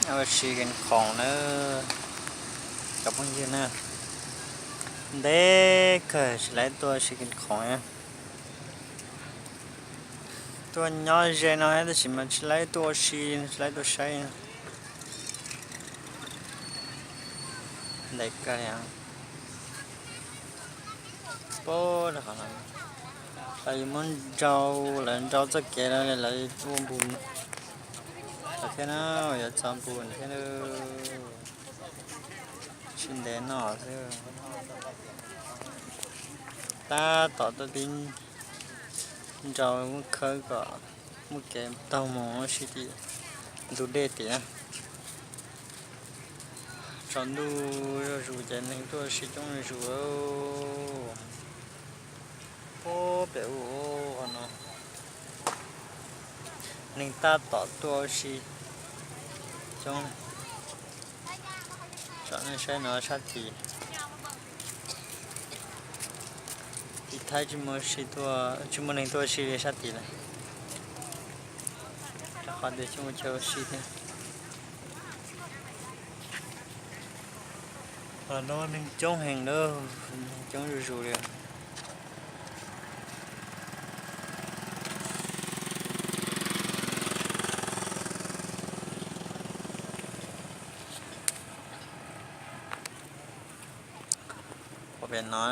Ua si kees khoom na, cov phooj ywg na, ntev kawg tsis laib tuaj ua si kees khoom na. Tuaj nyob ze no tab sis mas tsis laib tuaj ua si, tsis laib tuaj saib. Ntev kawg li. Pab, lawv yuav muab nrau, lawv nrau txoj kev lawv ua npus lawm thiab na, yuav txo npus thiab. Tsis ntev no xwb, tab tom tuaj pib nrau muab khawb kom muaj kev taug mus ua si tim ntug dej tim. Tsaus ntuj zuj zus ces neeg tuaj ua si coob zuj zus. Puag pem ub no neeg tab tom tuaj ua si coob. Tsom nej saib no sab tid, tiv thaiv tsis muaj neeg tuaj ua si li sab tid lawm, rau qhov tias tsis muaj chaw ua si thiab. Qhov no neeg coob heev lawm, neeg coob zuj zus li. Ua pem no,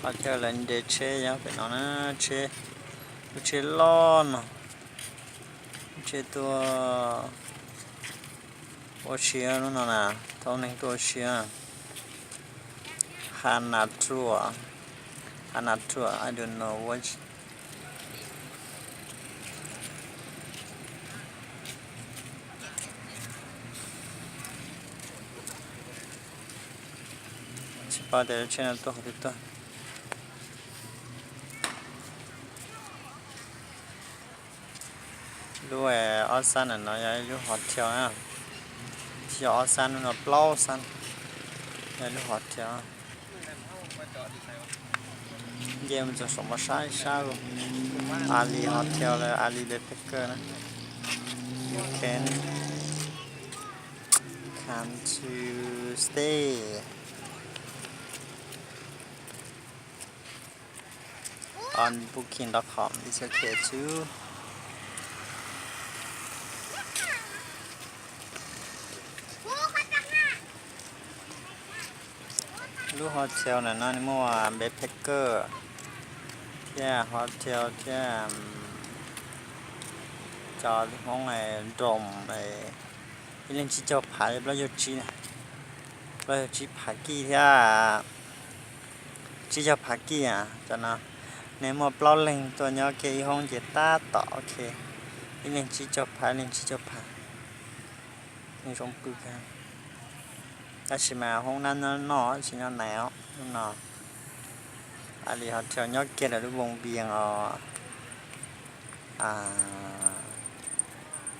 qhov chaw lawv nres tsheb nyob pem no na, tsheb, lub tsheb loj no, lub tsheb tuaj ua si lub no na, thauj neeg tuaj ua si. Hana Trua, Hana Trua, I don't know what. Tsis paub tias lub tsheb no tuaj qhov twg tuaj. Lub ob xab ntawm no yog ib lub hotel na, tsis yog ob xab, lub no plaub xab, yog ib lub hotel. Nce mus txog saum no sab sab, Ali Hotel los Ali Backpacker na. You can come to stay on booking dot com, it's okay too. Lub hotel ntawm no nws muaj backpacker thiab hotel thiab cov Hmoob room, ib leeg tsib caug phav, plaub caug tsib, plaub caug tsib phav kij thiab tsib caug phav kij. Cov no nws muaj plaub leeg tuaj nyob kiag ib hoob ces tab tom ok, ib leeg tsib caug phav, ib leeg tsib caug phav. Zoo pw kawg. Tab sis mas hoob nab nyob noj tsis nyob nais os. Hnub no Ali Hotel nyob kiag ntawm lub Voos Vias os,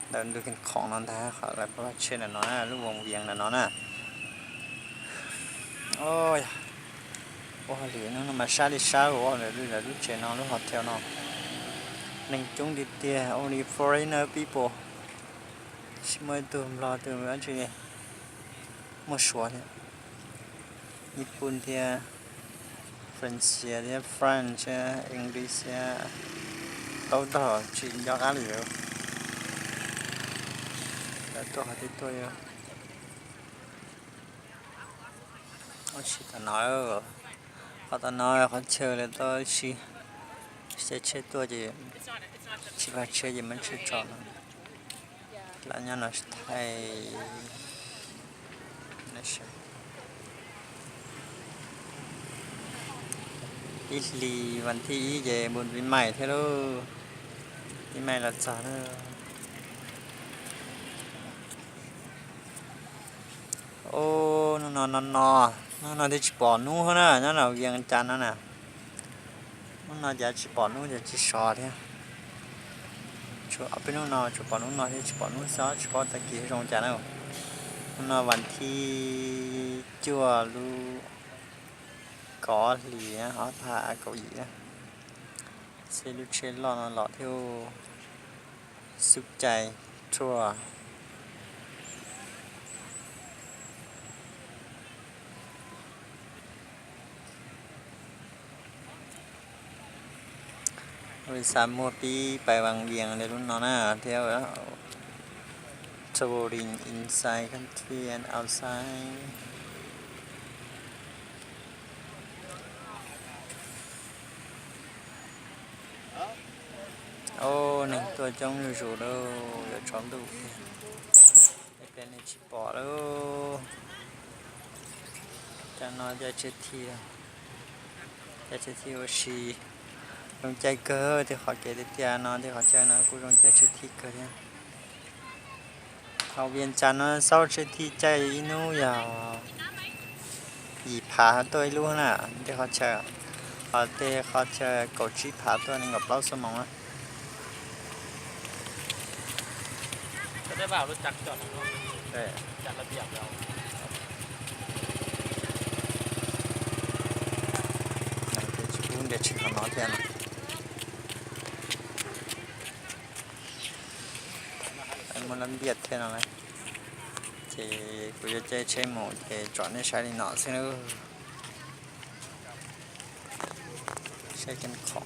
ntawm ntug Kees Khoom no ntag, qhov lawv pab tsheb ntawm no, lub Voos Vias ntawm no na. Ua li no mas sab li sab ua lawv lub tsev no, lub hotel no neeg coob tiag tiag, only foreigner people, tsis muaj ib tug Nplog, tus dab tsi, muaj Suav thiab, Nyij Pooj thiab, Francia thiab, France thiab, English thiab, tau tag tsis nco qab li. Lawv tuaj qhov twg tuaj yog ua si tom no, qhov tom no qhov chaw lawv tuaj ua si, tsheb tuaj ces tsis pab tsheb ces muab tsheb tso no. Lawv nyob no thaij ib hlis vas thib ib ces npus pib mais thiab lauj, pib mais los txog na. Ub, hnub no no no, hnub no twb tsis pom hnub na, nyob no Vias Cas no na. Hnub no cas tsis pom hnub ces tsis sov thiab. Ob peb hnub no tsuas pom hnub no thiab tsis pom hnub xwb, tsis paub tag kis zoo cas na. Hnub no vas thib cuaj lub kaum hlis ob phav kaum yim na. Xeb lub tsheb loj no los thiab, xub cai ruaj. Ua li xav muag pib pais Vas Vias li lub no na thiab. Traveling inside country and outside. Au, neeg tuaj coob zuj zus lauj, yuav tsaus ntuj tiag. Peb nej tsis pom lauj. Cov no caij tshiab thij, caij tshiab thij ua si. Zoo caij kawg, tej qhov kev tiaj tiaj no, tej qhov chaw no kuj zoo caij tshiab thij kawg thiab. Hauv Vias Cas no xauj tshiab thij caij ib hnub yog yim phav tuaj ib lub na, tej qhov chaw, ho tej qhov chaw kaum tsib phav tuaj nees nkaum plaub xuab moos na. Tsis pub nres tshis qhov no thiab no. Muaj lab npiaj thiab no na. Ces kuv yuav caij tsheb mus ces tsom nej saib li no xwb nawb. Saib kev qhov.